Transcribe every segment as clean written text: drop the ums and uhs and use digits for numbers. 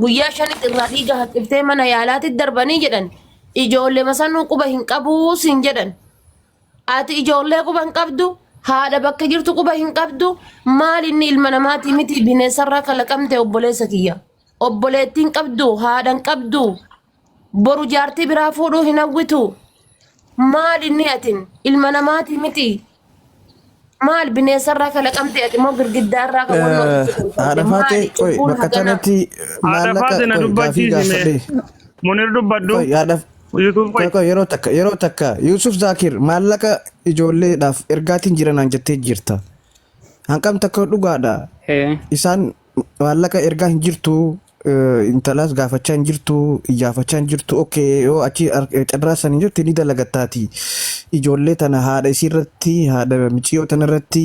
Guyyaa shanitti irraa dhiiga haqqiftee mana yaalaatti darbanii jedhan. Ijoollee masanuu quba hin qabuu siin jedhan. Ati ijoollee quba hin qabdu, haadha bakka jirtu quba hin qabdu, maal inni ilma namaatii miti bineensarraa kalaqamte obboleessa kiyya. Obboleettii hin qabdu, haadha hin qabdu, boru jaartii biraa fuudhuu hin hawwitu. Maal inni atin ilma namaatii miti. Maal bineensarraa kalaqamte ati immoo girgiddaarraa kan wannoo itti tolfamte. Haadha Faatee Maali qoy cubbuun bakka haganaa? tanatti Haadha maallaqa Faatee na qoy gaafii dubbachiisi mee. gaafadhe. Munir dubbadhu. Qoy haadha Yusuf qoy qoy. qoy yeroo takka Yusuf Zaakir maallaqa ijoolleedhaaf ergaatiin jira naan jettee jirta. Hanqam takka dhugaadha. Ee. Isaan maallaqa ergaa hin jirtu intalaas gaafachaa hin jirtu iyyaafachaa hin jirtu okay yoo achi carraa san hin jirti ni dalagattaati. Ijoollee tana haadha isii irratti haadha miciyoo tana irratti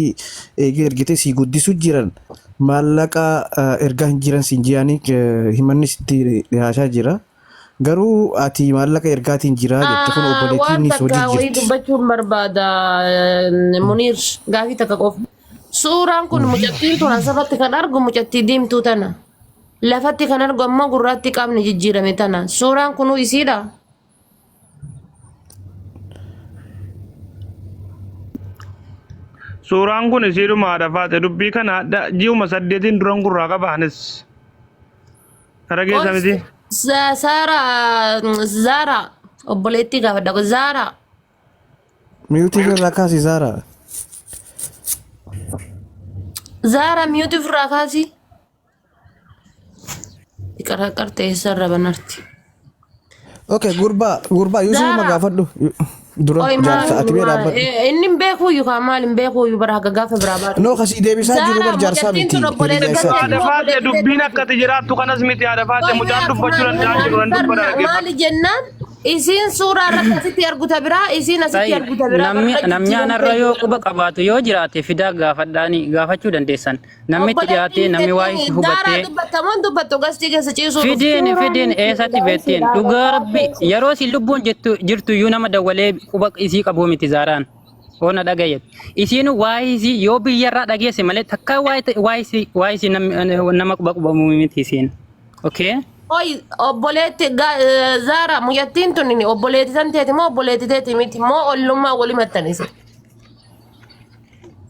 eegee ergitee sii guddisu jiran maallaqa ergaa hin jiran siin ji'anii himanni sitti dhiyaachaa jira. Garuu ati maallaqa ergaatiin jira jette kun Waan obboleettiinis takka hojii wayii jirti. dubbachuun barbaada Muniir gaafii takka qofa. Suuraan kun mucattiin tun asirratti kan argu mucattii diimtuu tana. Lafatti kan argu ammoo gurraatti qaamni jijjiirame tana. Suuraan kunuu isiidha. Suuraan kun isiidhuma haadha faate dubbii kana hadha ji'uma saddeetiin duran gurraa qaba anis. Kara keessa miti. Saara Zaara obboleettii gaafadha. Zaara Miyuutii irraa kaasi Zaara. Zaara miyuutii ofirraa kaasi. Qarqar ta'e sarara banarti. Okay, gurbaa gurbaa Yusuf ma Zaara. gaafadhu dura Oi jaarsa maal ati bee dhaabbadhu. inni hin beekuuyyu kaa maal hin beekuuyyu bara haga gaafa biraa baatu. No kasii deebisaa jiru Zaara bar jaarsaa mucattiin miti tun obboleettii hiriyaa teeti isaati. Haadha moo faate obboleettii dubbiin teeti akka miti? ati jiraattu kanas miti haadha faate Oi mucaan mee dubbachuu akkuma danda'aa jiru nan dubbata dhaggeeffadhu. maali jennaan isiin suuraa irratti asitti arguta biraa isiin asitti Tayyib, arguta biraa namni barra namni anarra jijjiiramtee yoo quba qabaatu yoo jiraate fidaa gaafadhaani gaafachuu dandeessan. Namni itti dhiyaatee Obboleettiin namni waa isii teetiin daaraa hubattee dubbattamoon dubbattu gastii keessa ciisuu dhufte. fidiin Suuraan fidiin isiidha eessatti beettiin isiidha dhugaa bakka rabbi yeroo isin lubbuun jettu jirtu iyyuu nama dawwalee quba isii qabuu miti zaaraan. Hoona dhagayeet. Isiin waa'ee isii yoo biyyarraa dhageesse malee takka waa'ee isii waa'ee isii nama quba qabuu miti isiin. Okay? Oi obboleetti Zaara mucattiin tun obboleetti tan teeti moo obboleetti teeti miti moo ollummaa walii maxxanise.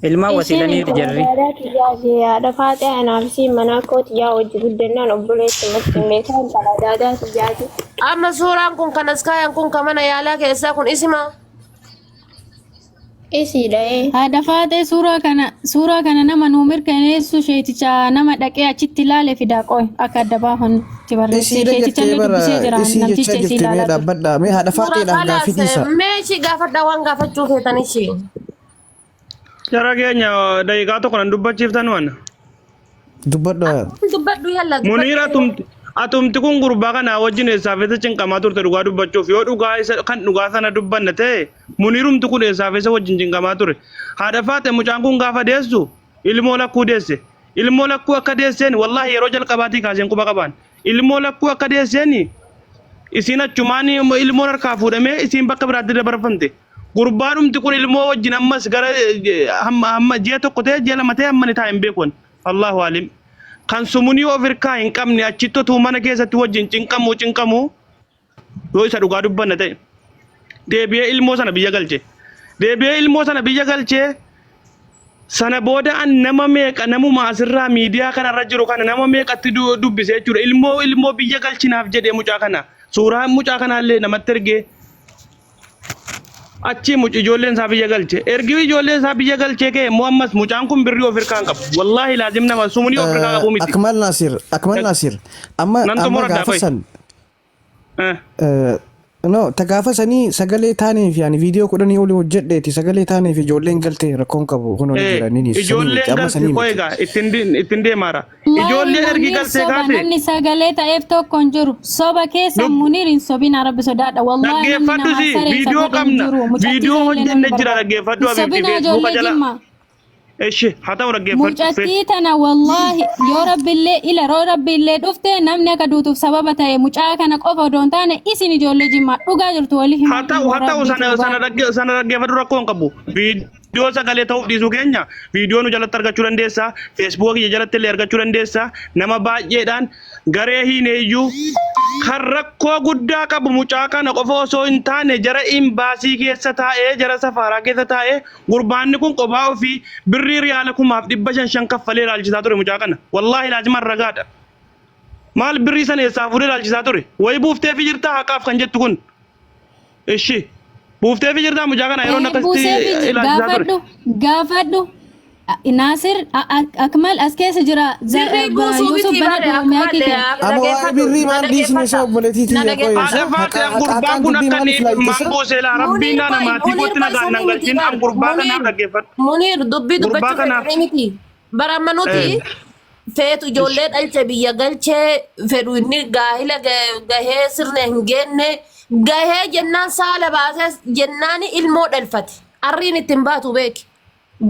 Ilmaan Isheen wasiilaniiti intala jarri. daadaa kiyyaati haadha faaxee anaaf isiin manaa koo tiyyaa wajji guddannaan obboleessi natti meeshaa intala daadaa kiyyaati. Amma suuraan kun kan as kaayan kun kan mana yaalaa keessaa kun isima. Isiidha ee. Haadha faaxee suuraa kana nama nuu mirkaneessu sheeticha nama dhaqee achitti ilaale fidaa qoy akka adda baafannu itti barreessee Isiidha sheeticha jettee illee bara dubbisee jira isii namticha jechaa isii jirti mee ilaalaa ture. dhaabbadhaa mee haadha Suuraa faaxeedhaaf kalaas gaafii dhiisa. mee ishii gaafadhaa waan gaafachuu feetan ishii. Jara keenya daqiiqaa tokko nan dubbachiiftan waan. Dubbadhaa. Dubbadhu yalla Muniir dubbadhu. atumti atumti kun gurbaa kanaa wajjin eessaaf eessa cinqamaa turte dhugaa dubbachuuf yoo dhugaa isa kan dhugaa sana dubbanna ta'e Muniirumti kun eessaaf eessa wajjin cinqamaa ture. Haadha faate mucaan kun gaafa deessu ilmoo lakkuu deesse. Ilmoo lakkuu akka deesseen wallaahi yeroo jalqabaatii kaaseen quba qabaan. Ilmoo lakkuu akka deesseen isiin achumaan ilmoon harkaa fuudhamee isiin bakka biraatti dabarfamte. Gurbaadhumti kun ilmoo wajjin ammas gara hamma hamma ji'a tokko ta'e ji'a lama ta'e amma ni taa'e hin beeku. Allahu alim. Kan sumunii of hirkaa hin qabne achitti otuu mana keessatti wajjin cinqamuu cinqamuu yoo isa dhugaa dubbanna ta'e deebi'ee ilmoo sana biyya galche. Deebi'ee ilmoo sana biyya galchee sana booda an nama meeqa namuma asirraa miidiyaa kanarra jiru kana nama meeqatti dubbise jechuudha. Ilmoo ilmoo biyya galchinaaf jedhee mucaa kana suuraa mucaa kanaallee namatti ergee Achii muc ijoolleen isaa biyya galche. Ergi ijoolleen isaa biyya galchee ka'e immoo ammas mucaan kun birrii of hirkaa hin qabu. Wallaahi laazim nama sumunii of hirkaa qabu miti. Akmal Nasir, Akmal Nasir, amma Nan amma xumura gaafa qoy. san no ta gaafa sanii sagalee taanee fi ani viidiyoo 10 olii hojjedheeti sagalee taanee fi ijoolleen galte rakkoon qabu kun olii jira ni sanii miti Ijoolleen amma galte sanii qoy miti. egaa ittiin deemaara. Wallaahi Ijoolleen ergi Muniir galtee soba kaate namni sagalee ta'eef tokko hin jiru. Soba keessa Dub- Muniir hin sobina rabbi sodaadha. Wallaahi namni dhaggeeffadhu namaa si saree isa viidiyoo godhe hin qabna jiru. Mucattii viidiyoo sanillee namni hojjenne jira barbaadu. dhaggeeffadhu Hin habiibti sobina feesbuuka ijoollee jala jimmaa. eshi haa ta'u dhaggeeffadhu Mucattii tana wallaahi yoo rabbillee ila yoo rabbillee dhufte namni akka duutuuf sababa ta'e mucaa kana qofa odoo hin taane isin ijoollee jimmaa dhugaa jirtu walii haa himaa ta'u haa ta'u rabbiitu sana dhugaa. sana dhaggeeffadhu rakkoo hin qabu. Viidiyoo Viidiyoo sagalee ta'uuf dhiisuu keenya viidiyoo nu jalatti argachuu dandeessa. Feesbuuka kiyya jalatti illee argachuu dandeessa. Nama baay'eedhaan garee hiineeyyuu kan rakkoo guddaa qabu mucaa kana qofa osoo hin taane jara imbaasii keessa taa'ee jara safaaraa keessa taa'ee gurbaanni kun kophaa ofii birrii riyaala kumaaf dhibba shan shan kaffalee ilaalchisaa ture mucaa kana. Wallaahi laazimaan ragaadha. Maal birrii sana eessaa fuudhee ilaalchisaa ture? Wayi buufteefi jirtaa haqaaf kan jettu kun. Ishi. Buufteefi jirtaa mucaa kana yeroo inni akkasitti Buuseefi ilaalchisaa ture. gaafadhu gaafadhu Naasir Akmal as keessa jira Birrii buusuu Yusuf miti bare banadhu mi'aakii Akmal kee. Amma waa'ee birrii maal dhiisne isa obboleettii Na tiyya qoyee dhageeffadhu. isa Haadha faate haqaan gurbaan kun dubbii akka maaliif inni laayyisa? maan buusee laa rabbiin Muniir naa qoy namaatii Muniir kootti qoy nagaan nan sanii miti galchin bar an gurbaa kanaaf Muniir dhaggeeffadhu. Muniir dubbii Gurbaa dubbachuu kanaaf fedhanii miti. Bara amma nuti feetu ijoollee dhalche biyya galchee fedhu inni gaahila gahee sirna hin geenne gahee jennaan saala baasee jennaan ilmoo dhalfate. Arriin ittiin baatu beeki.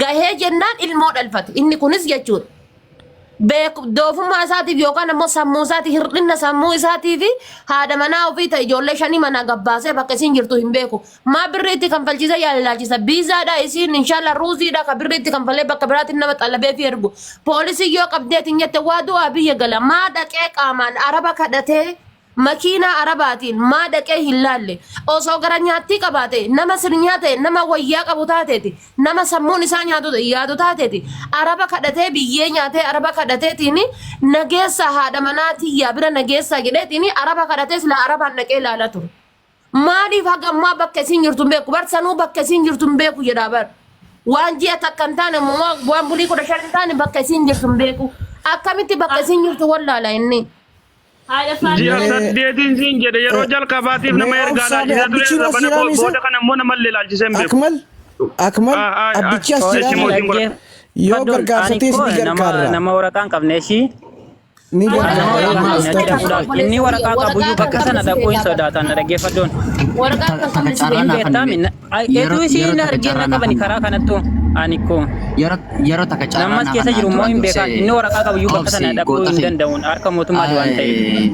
Gahee jennaan ilmoo dhalfate. Inni kunis jechuudha. Beeku doofummaa isaatiif yookaan ammoo sammuu isaatiif hir'ina sammuu isaatiif haadha manaa ofii ta'e ijoollee shanii manaa gabbaasee bakka isiin jirtu hin beeku. Maa birrii itti kanfalchiisee yaalilaalchisa. Biizaadha isiin inshallah ruuziidha ka birrii itti kanfalee bakka biraatiin nama xallabee fi ergu. Poolisii yoo qabdeetiin jette waa du'aa biyya gala. Maa dhaqee qaamaan araba kadhatee Makiinaa Arabaatiin maa dhaqee hin laalle? Osoo gara nyaattii qabaate, nama sirnyaa ta'e, nama wayyaa qabu taateeti, nama sammuun isaa nyaatu yaadu taateeti, Araba kadhatee biyyee nyaatee Araba kadhateetiin nageessaa haadha manaa tiyyaa bira nageessaa jedheetiin Araba kadhatee silaa Arabaan dhaqee laala ture. Maaliif haga ammaa bakka isiin jirtu hin beeku? Bar sanuu bakka isiin jirtu hin beeku jedhaa bar. Waan ji'a takka hin taane immoo waan bulii 15 hin taane bakka isiin jirtu hin beeku. Akkamitti bakka isiin jirtu wallaala inni? Haadha faana. Ji'a Mee saddeetiin siin jedhe yeroo jalqabaatiif nama mee ergaa obsaa mee ilaalchisaa ture abbichiin as zabana jiraame isa booda kana immoo namallee ilaalchisee hin beeku. Akmal Akmal Ah, ah, ah, abbichi as Eshi jiraame mootiin godha. yoo Dhaggeeffadhuun ani gargaarsatees koo ni nama gargaarra nama waraqaa hin qabne ishii ni nama gargaarra waraqaa yoo hin qabne achi ustaata dhaquudhaaf inni waraqaa qabuyyuu Waraqaa kan bakka qabne sana si dhaquu hin beekaa bara. sodaatan na dhaggeeffadhuun. Waraqaa kan Takka qabne si carraa Hin naa beekaa. beektaami kannime eetuu yeroo isii yeroo hin takka argin carraa naa qabani kannime karaa kanattu ani koo yeroo yeroo takka carraa nammas naa keessa kannaan jiru immoo duraan hin beekaan dursee inni waraqaa qabuyyuu bakka obsi sana dhaquu goota hin keenya. danda'uun harka mootummaati waan ta'eef.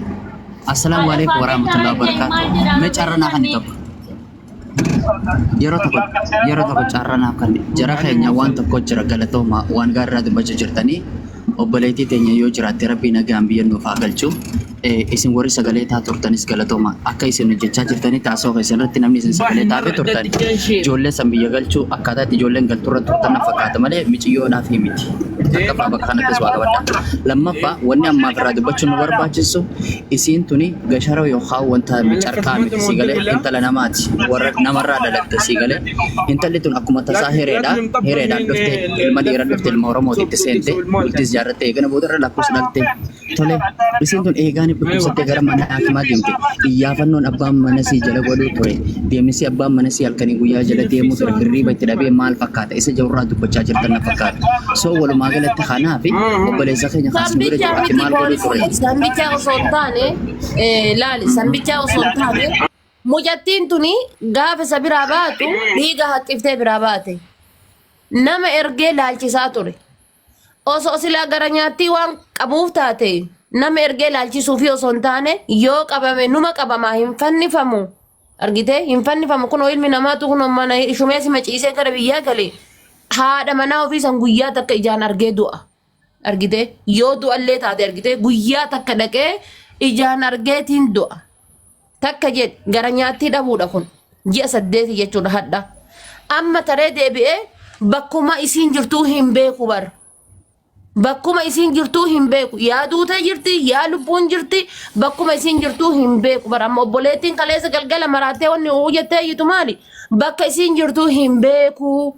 Assalaamu Haadha alaikum faatee warahmatullahi carraa kee maal wabarakatuh. jedhaa Mee carraa naa barreeffame? kanni tokko. Yeroo tokko yeroo tokko carraa naaf kanni jara keenya waan tokko jira galatooma waan gaarii irraa dubbachuu jirtanii obboleettii teenya yoo jiraatte rabbii nagaan biyya nuuf haa galchu. Isin warri sagalee taa turtanis galatooma akka isin hojjechaa jirtanii taasoo keessan irratti namni isin sagalee taafee turtan ijoollee san biyya galchuu akkaataa itti ijoolleen galtu irra turtan na fakkaata malee miciyyoodhaaf miti. Takkaffaa bakka kanattis waa qabadha. Lammaffaa wanni ammaaf irraa dubbachuun nu barbaachisu isiin tuni gashara yookaan wanta carqaa miti sii galee intala namaati warra namarraa dhalatte sii galee intalli tun akkuma tasaa hereedha hereedhaan dhufte ilma dhiira dhufte ilma Oromooti itti seente bultis jaarratte eegana boodarra lakkoofsa dhalte tole isiin tun eegaaniif dhukkubsattee gara mana hakimaa deemte iyyaafannoon abbaan mana sii jala godhuu ture deemsi abbaan mana sii halkanii guyyaa jala deemuu ture hirriiba itti dhabee maal fakkaata isa jawurraa dubbachaa jirtan na fakkaata so walumaa galatti kanaaf obboleessa keenya kaas nu bira Sambichaa jiru ati miti maal godhuu ture poolisii sambichaa osoo hin taane laali sambichaa osoo hin taane mucattiin tuni gaafa isa biraa baatu dhiiga haqqiftee biraa baate nama ergee laalchisaa ture. Osoo silaa gara nyaattii waan qabuuf taate nama ergee laalchisuufi osoo hin taane yoo qabame numa qabamaa hin fannifamu. Argitee hin fannifamu kunoo ilmi namaatu kunoo mana shumee sima ciisee gara biyyaa gale haadha manaa ofii san guyyaa takka ijaan argee du'a. Argitee yoo du'allee taate argitee guyyaa takka dhaqee ijaan argeetiin du'a. Takka jedhi gara nyaattii dhabuudha kun ji'a saddeeti jechuudha hadha. Amma taree deebi'ee bakkuma isiin jirtuu hin beeku bar. Bakkuma isiin jirtuu hin beeku. Yaa duutee jirti, yaa lubbuun jirti, bakkuma isiin jirtuu hin beeku bar. Amma obboleettiin kaleessa galgala maraattee wanni uu jettee iyyitu maali? Bakka isiin jirtuu hin beeku.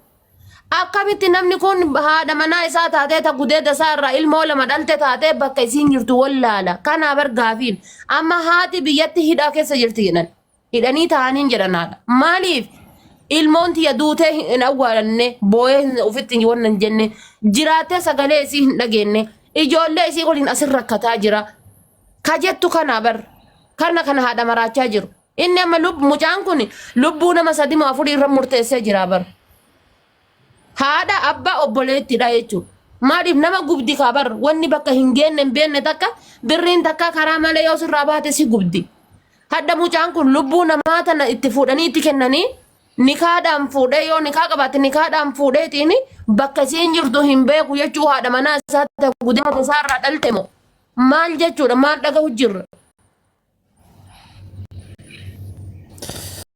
Akkamitti namni kun haadha manaa isaa taatee ta gudeeda isaa irraa ilmoo lama dhalte taatee bakka isiin jirtu wallaala. Kanaa bar gaafiin. Amma haati biyyatti hidhaa keessa jirti jedhan. Hidhanii taa'aniin jedhan haadha. Maaliif? Ilmoon tiyya duutee hin awwaalanne boo'ee hin ofitti hin wanna hin jenne jiraattee sagalee isii hin dhageenne ijoollee isii waliin asin rakkataa jira. Ka jettu kana bar kana kana haadha maraachaa jiru. Inni amma lub mucaan kun lubbuu nama sadi moo afurii irra murteessee jira bar. Haadha abbaa obboleettidha jechuudha. Maaliif nama gubdi kaa bar wanni bakka hin geenne hin beekne takka birriin takka karaa malee yoo sirraa baate si gubdi. Hadha mucaan kun lubbuu namaa tana itti fuudhanii itti kennanii Nikaadhaan fuudhee yoo nikaa qabaatte nikaadhaan fuudheetiin bakka isiin jirtu hin beeku jechuu haadha manaa isaa ta'e guddina isaa irraa dhalte moo maal jechuudha maal dhagahu jirra.